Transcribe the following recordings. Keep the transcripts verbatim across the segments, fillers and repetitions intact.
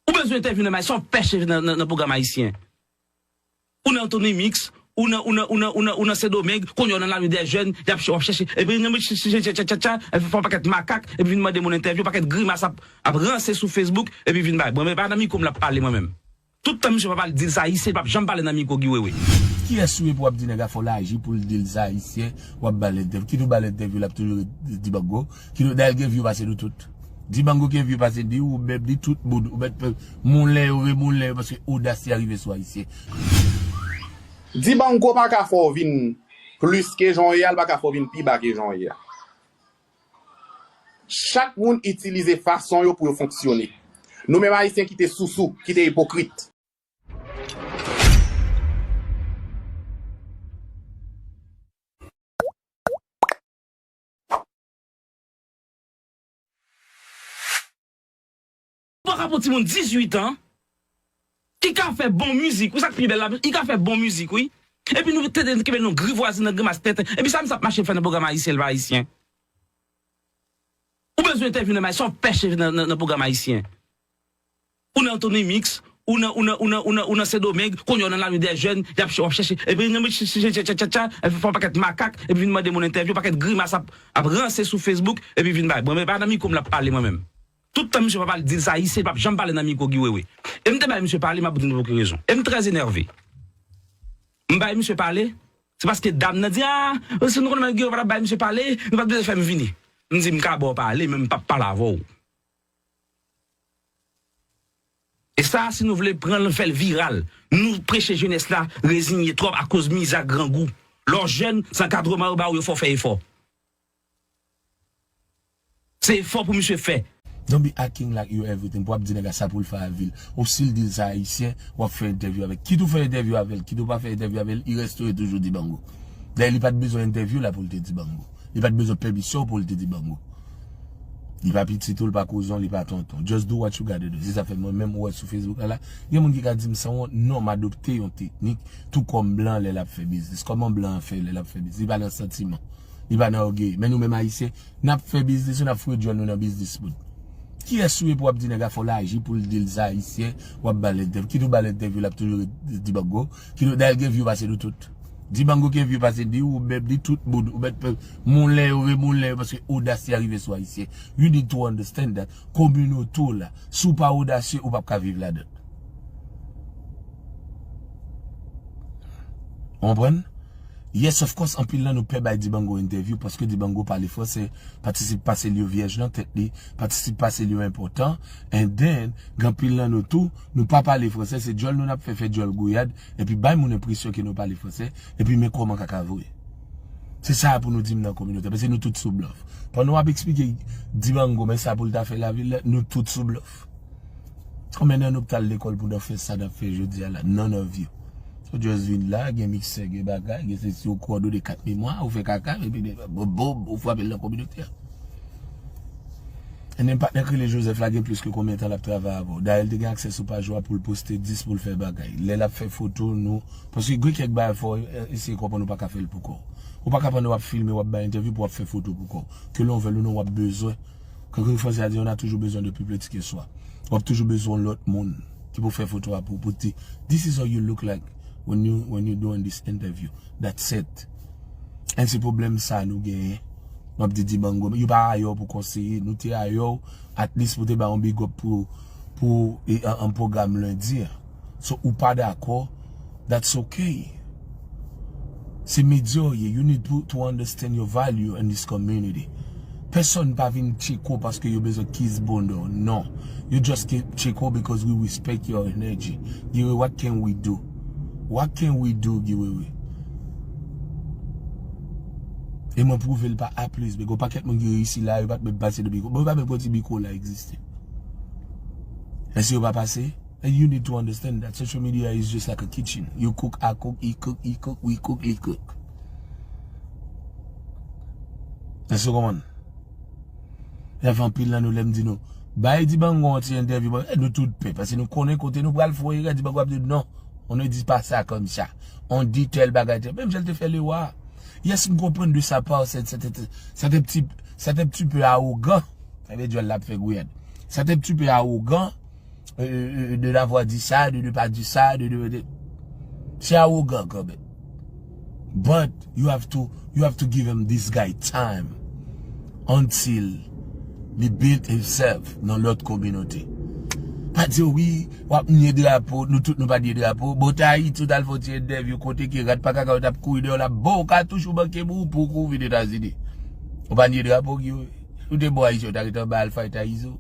Ou bezwen entèvyou nan may, sa w pèche nan, nan, nan pwogram ayisyen. Ou nan Tony Mix, ou nan, ou nan, ou nan, ou nan, ou nan Sendomeng, kounye a w nan lari dè jèn, y ap ch-, w ap chèche. Epi, nan, epi fè yon pakèt makak, epi vin mande moun entèvyou, pakèt grimas ap, ap ranse sou Facebook, epi vin bay. Bon, men pa nan mikwo m l ap pale mwen menm. Tout tan misye pa pale, di l sa ayisyen, li p ap janm pale nan mikwo Guy Wewe. Kiyès ou ye pou w ap di nèg la fò l aji pou l di l sa ayisyen, w ap ba l entèvyou? Kit ou ba l entèvyou, l ap toujou di Bango. Kit ou, dayè l gen vyou pase nou tout. Di Bango gen vyou pase di ou, ou menm di tout moun, ou mèt moulen yo, remoulen yo, paske odas li arive sou ayisyen. Di Bango pa ka fè w vin plis ke jan w ye a, l pa ka fè w vin pi ba ke jan w ye a. Chak moun itilize fason yo pou yo fonksyone. Nou menm ayisyen kite sousou, kite ipokrit. Ou pa ka pran timoun dizuit an ki ka fè bon mizik, wi, sa k pi bèl la, li ka fè bon mizik, wi. Epi nou tenten kenbe nou grivwazi nan grimas tenten. Epi sa misye ap mache fè nan pwogram ayisyen, l pa ayisyen. Ou bezwen entèvyou nan may, sa w pèche nan, nan, nan pwogram ayisyen. Ou nan Tony Mix, ou nan, ou nan, ou nan, ou nan, ou nan Sendomeng, kounye a w nan lari dè jèn, y ap ch-, w ap chèche. Epi, epi fè yon pakèt makak, epi vin mande moun entèvyou, pakèt grimas ap, ap ranse sou Facebook, epi vin bay. Bon, men pa nan mikwo m l ap pale mwen menm. Tout tan misye pa pale, di l sa ayisyen, li p ap janm pale nan mikwo Guy Wewe. E m te bay misye pale, m ap di nou pou ki rezon. E m trè enève. M bay misye pale, se paske dam nan di, a, si nou konnen mwen Guy Wewe pa t ap bay misye pale, nou pa t bezwen fè m vini. M di, m ka ba w pale, men m p ap pale avè w. E sa, si nou vle pran l, fè l viral. Nou preche jenès la reziye twòp akoz mizè ak grangou. Lè w jèn, se ankadreman yo ba w, yo fè w fè efò. Se efò pou misye fè. Don't be acting like you everything pou w ap di nèg la sa pou l fè a vi l. Ou si l di l sa ayisyen, w ap fè entèvyou avè l. Kit ou fè entèvyou avè l, kit ou pa fè entèvyou avè l, li restore toujou Dibango. Dayè, li pa t bezwen entèvyou la pou l te Dibango. Li pa t bezwen pèmisyon pou l te Dibango. Li pa piti tou, li pa kouzon, li pa tonton. Just do what you gotta do. Se sa fè mwen menm ou wè sou Facebook la, la, gen moun ki ka di m sanwont, non, m adopte yon teknik, tou kòm blan lè l ap fè biznis. Kòman blan an fè lè l ap fè biznis? Li pa nan santiman. Li pa nan ògeye. Men nou menm ayisyen, n ap fè biznis nou, n ap foure djòl nou nan biznis moun. Kiyès ou ye pou w ap di nèg la fò l aji pou l di l sa ayisyen, w ap ba l entèvyou. Kit ou ba l entèvyou, l ap toujou ret Dibango. Kit ou, dayè l gen vyou pase nou tout. Dibango gen vyou pase di ou, ou menm di tout moun, ou mèt moulen yo, remoulen yo, paske odas li arive sou ayisyen. You need to understand that. Kominote w la, si w pa odasye, ou p ap ka viv ladan l. Ou konprann? Yes, of course, anpil nan nou pè bay Dibango entèvyou paske Dibango pale fransè, patisip pase l yo vyèj nan tèt li, patisip pase l yo enpòtan, and then, gen anpil nan nou tou, nou pa pale fransè, se djòl nou n ap fè, fè djòl gouyad, epi bay moun enpresyon ke nou pale fransè, epi men kòman kaka voye. Se sa pou nou di m nan kominote, paske nou tout sou blòf. Pandan w ap eksplike Dibango, men sa pou l ta fè lavi l, nou tout sou blòf. Konbyen nan nou k t al lekòl pou n ap fè sa n ap fè jodi a la? None of you. Ou just vin la, gen miksè, gen bagay, gen sesi, ou kowòdone kat memwa, ou fè kaka, epi de, bom, bom, ou frape l nan kominote a. And then patnè k rele Joseph la gen plis ke konbyen tan l ap travay avè w? Dayè, l te gen aksè sou paj ou a pou l poste dis, pou l fè bagay. Lè l ap fè foto, nou, paske gen kèk bagay fò w, eh, eseye konprann ou pa ka fè l pou kò w. Ou pa ka pandan w ap filme, w ap bay entèvyou pou w ap fè foto pou kò w. Ke lè w vle ou non, w ap bezwen. Kòm franse a di, on a toujours besoin de plus petit que soi. W ap toujou bezwen yon lòt moun ki pou fè foto a pou, pou di, this is how you look like when you, when you doing this interview. That's it. And se pwoblèm sa nou genyen. M ap di Dibango, yo pa ayè w pou konseye, nou te ayè w, at least pou te ba yon big up pou, pou, e, an, an pwogram lendi an. So, ou pa dakò, that's okay. Se medya w ye, you need to, to understand your value in this community. Pèsonn pa vin tcheke w paske yo bezwen kiss bunda w, non. You just ke-, tcheke w because we respect your energy. Guy Wewe, what can we do? What can we do, Guy Wewe? E mwen pwouve l pa a plis, men gen yon pakèt moun ki reyisi la, yo pa t menm pase nan mikwo. Bon, yo pa menm konn si mikwo la egziste. Èske yo pa pase? And you need to understand that social media is just like a kitchen. You cook, I cook, he cook, he cook, we cook, li cook. Èske w konprann? Sa fè anpil nan nou, lè m di nou, bay Dibango yon ti entèvyou, bon, eh, nou tout pè, paske nou konnen kote nou pral fè yon erè, Dibango ap di, non, on ne dit pas ça comme ça. On dit tel bagay, tel. Menm jan l te fè Lewa. Yes, m konprann de sa pa, c'est, c'est, c'est, c'est un petit, c'est un petit peu arrogant. Sa vle di, l ap fè gouyad. C'est un petit peu arrogant euh, euh, de l'avoir dit ça, de ne pas dire ça, de, de, de. Se awogan kanmenm. But you have to, you have to give him this guy time until li build himself nan lòt kominote. Pa di wi, w ap nye drapo, nou tout nou pa nye drapo. Bon, te Ayiti, w t al fè yon ti entèvyou kote ke rat pa kaka yo t ap kouri deyò l ap ba w katouch ou manke mou pou w vin Etazini. Ou pa nye drapo, Guy, wi. Ou te bon Ayisyen, ou ta rete anba Alfa eta Izo.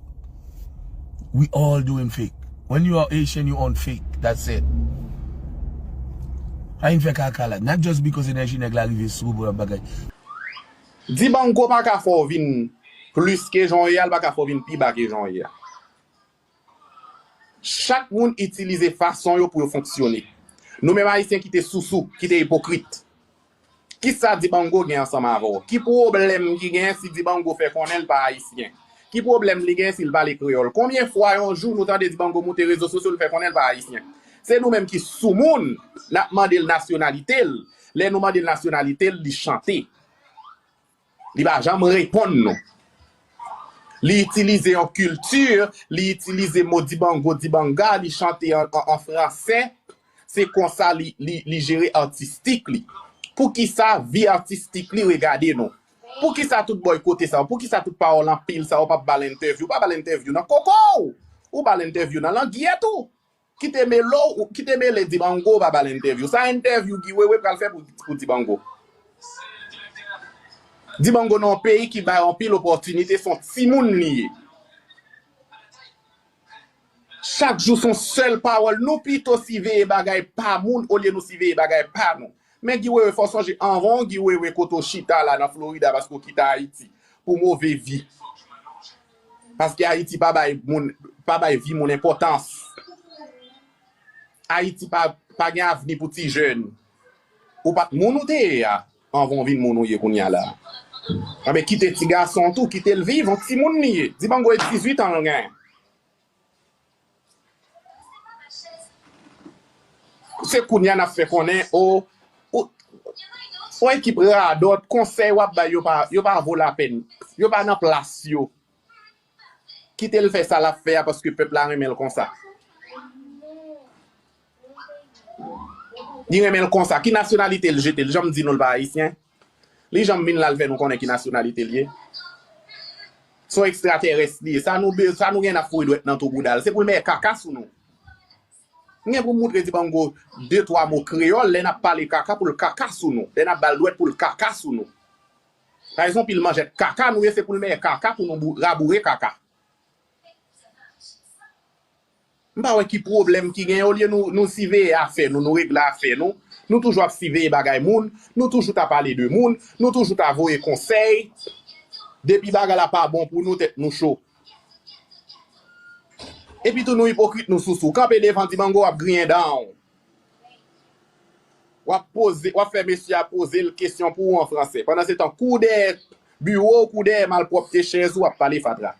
We all doing fake. When you are Haitian, you on fake. That's it. Pa vin fè kaka la. Not just because enèji nèg la rive sou pou bagay. Dibango pa ka fè w vin plis ke jan w ye a, l pa ka fè w vin pi ba ke jan w ye a. Chak moun itilize fason yo pou yo fonksyone. Nou menm Ayisyen kite sousou, kite ipokrit. Kisa Dibango gen ansanm avè w? Ki pwoblèm ki genyen si Dibango fè konnen l pa Ayisyen? Ki pwoblèm li genyen si l pale kreyòl? Konbyen fwa yon jou nou tande Dibango moute rezo sosyo, l fè konnen l pa Ayisyen? Se nou menm ki soumoun, n ap mande l nasyonalite l. Lè nou mande l nasyonalite l, li chante. Li pa janm reponn nou. Li itilize yon kilti, li itilize mo dibango, dibanga, li chante an, an, an franse. Se konsa li, li, li jere atistik li. Poukisa vi atistik li regade nou? Poukisa tout bòy kote sa yo? Poukisa tout pawòl anpil sa yo p ap ba l entèvyou? Pa ba l entèvyou nan koko w! Ou ba l entèvyou nan langyèt ou! Kite mele w, kite mele Dibango pa ba l entèvyou. Sa entèvyou Guy Wewe pral fè pou, pou Dibango? Dibango nan yon peyi ki bay anpil opòtinite, se yon timoun li ye. Chak jou se yon sèl pawòl. Nou pito siveye bagay pa moun olye nou siveye bagay pa nou. Men Guy Wewe, fò w sonje, anvan w Guy Wewe kote w chita la nan Florida paske w kite Ayiti pou move vi. Paske Ayiti pa bay moun, pa bay vi moun enpòtans. Ayiti pa, pa gen avni pou ti jèn. Ou pa t moun ou te ye a anvan w vin moun ou ye kounye a la. Anben kite ti gason w tou, kite l viv, yon timoun li ye. Dibango e dizuit an l genyen. Se kounye a n ap fè konnen o, o, o ekip radòt, konsèy w ap bay yo pa, yo pa vo lapèn. Yo pa nan plas yo. Kite l fè sa l ap fè a paske pèp la renmen l konsa. Li renmen l konsa. Ki nasyonalite l jete l? Janm di nou l pa ayisyen? Li janm vin la l fè nou konnen ki nasyonalite l ye? Se yon ekstratèrès li ye. Sa nou be, sa nou gen n ap foure dwèt nan twou bouda l? Se pou l mèye kaka sou nou. M gen pou m moutre Dibango de twa mo kreyòl lè n ap pale kaka pou l kaka sou nou. Lè n ap ba l dwèt pou l kaka sou nou. Sa se yon pil manjèt kaka nou ye, se pou l mèye kaka pou nou bou, raboure kaka. M pa wè ki pwoblèm ki genyen, olye nou, nou siveye afè nou, nou regle afè nou, nou toujou ap siveye bagay moun, nou toujou ta pale de moun, nou toujou ta voye konsèy. Depi bagay la pa bon pou nou, tèt nou cho. Epi tou nou ipokrit, nou sousou. Kanpe devan Dibango, w ap griyen dan w. W ap poze, w ap fè mesye a poze l kesyon pou ou an franse. Pandan se tan, kou dèyè biwo w, kou dèyè malpwòpte chèz ou, w ap pale fatra.